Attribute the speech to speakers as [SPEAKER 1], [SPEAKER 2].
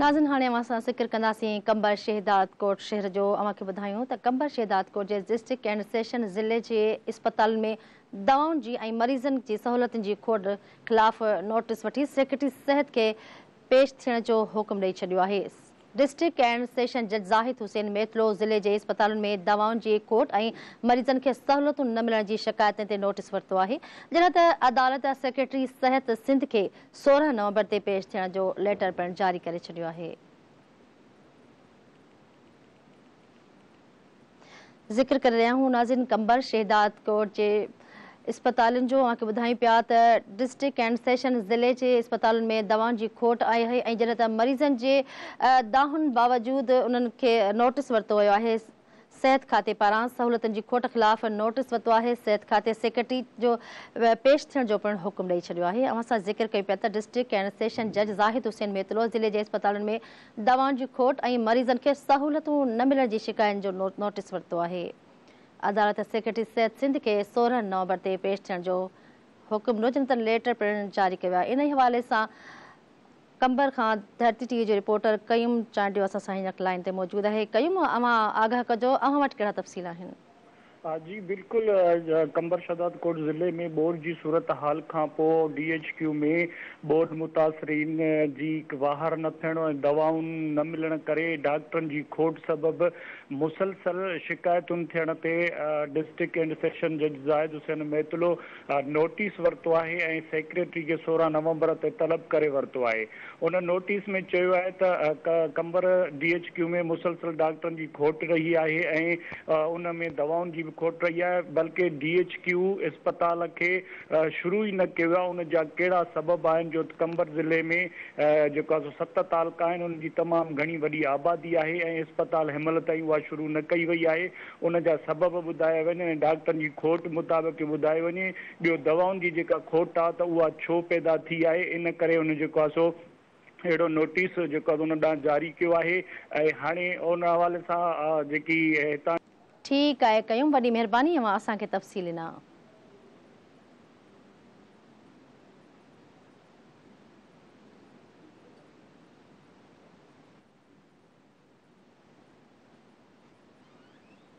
[SPEAKER 1] ناظرين هاڻي اوهان سان ذڪر ڪنداسين قمبر شهداد ڪوٽ شهر جو. اوهان کي ٻڌايون ته قمبر شهداد ڪوٽ جي ڊسٽرڪٽ اينڊ سيشن ضلعي جي اسپتالن ۾ دوائن جي ۽ مريضن جي سهولتن جي کوٽ خلاف نوٽيس وٺي سيڪريٽري صحت کي پيش ٿيڻ جو حڪم ڏئي ڇڏيو آهي. ڊسٽرڪٽ اينڊ سيشن جج زاهد حسين ميتلو ضلعي جي اسپتالن ۾ دوائن جي کوٽ ۽ مريضن کي سهولتون نه ملڻ جي شڪايتن تي نوٽيس ورتو آهي، جڏهن ته عدالت سيڪريٽري صحت سنڌ کي 16 نومبر تي پيش ٿيڻ جو ليٽر پڻ جاري ڪري ڇڏيو آهي. ذڪر ڪري رهيا آهيون ناظرين قمبر شهداد ڪوٽ جي اسپتالن جو. اوهان کي ٻڌايون پيا ته ڊسٽرڪٽ اينڊ سيشن ضلعي جي اسپتالن ۾ دوائن جي کوٽ آئي آهي ۽ جڏهن ته مريضن جي دانهن باوجود انهن کي نوٽيس ورتو ويو آهي. صحت کاتي پاران سهولتن جي کوٽ خلاف نوٽيس ورتو آهي. صحت کاتي سيڪريٽري جو پيش ٿيڻ جو پڻ حڪم ڏئي ڇڏيو آهي. اوهان سان ذڪر ڪيون پيا ته ڊسٽرڪٽ اينڊ سيشن جج زاهد حسين ميتلو ضلعي جي اسپتالن ۾ دوائن جي کوٽ ۽ مريضن کي سهولتون نه ملڻ جي شڪايتن جو نوٽيس ورتو آهي. عدالت سيڪريٽري صحت سنڌ کي 16 نومبر تي پيش ٿيڻ جو حڪم ڏنو جڏهن ته ليٽر پڻ جاري ڪيو آهي. انهي حوالي سان قمبر کان ڌرتي ٽي وي جو رپورٽر قيوم چانڊيو اسان سان هينئر لائين تي موجود آهي. قيوم اوهان آگاهه ڪجو اوهان وٽ ڪهڙا تفصيل آهن؟
[SPEAKER 2] جي بلڪل قمبر شهدادڪوٽ ضلعي ۾ ٻوڏ جي صورتحال کان پوء ڊي ايڇ ڪيو ۾ ٻوڏ متاثرين جي واهر نه ٿيڻ ۽ دوائن نه ملڻ ڪري ڊاڪٽرن جي کوٽ سبب مسلسل شڪايتن ٿيڻ تي ڊسٽرڪٽ اينڊ سيشن جج زاهد حسين ميتلو نوٽيس ورتو آهي ۽ سيڪريٽري کي 16 نومبر تي طلب ڪري ورتو آهي. ان نوٽيس ۾ چيو آهي ته قمبر ڊي ايڇ ڪيو ۾ مسلسل ڊاڪٽرن جي کوٽ رهي آهي ۽ ان ۾ دوائن جي به کوٽ رهي آهي بلڪه ڊي ايڇ ڪيو اسپتال کي شروع ئي نه ڪيو ويو آهي ان جا ڪهڙا سبب آهن جو قمبر ضلعي ۾ جيڪو آهي سو 7 تعلقا آهن ان جي تمام گهڻي وڏي آبادي آهي ۽ اسپتال هن مهل تائين اها شروع نه ڪئي وئي آهي ان جا سبب ٻڌايا وڃن ۽ ڊاڪٽرن جي کوٽ مطابق ٻڌايو وڃي ٻيو دوائن جي جيڪا کوٽ آهي ته اها ڇو پيدا ٿي آهي ان ڪري ان جيڪو آهي سو اهڙو نوٽيس جيڪو آهي ان ڏانهن جاري ڪيو آهي ۽ هاڻي ان حوالي سان جيڪي هتان.
[SPEAKER 1] ٺيڪ آهي قيوم وڏي مهرباني اوهان اسان کي تفصيل ڏنا.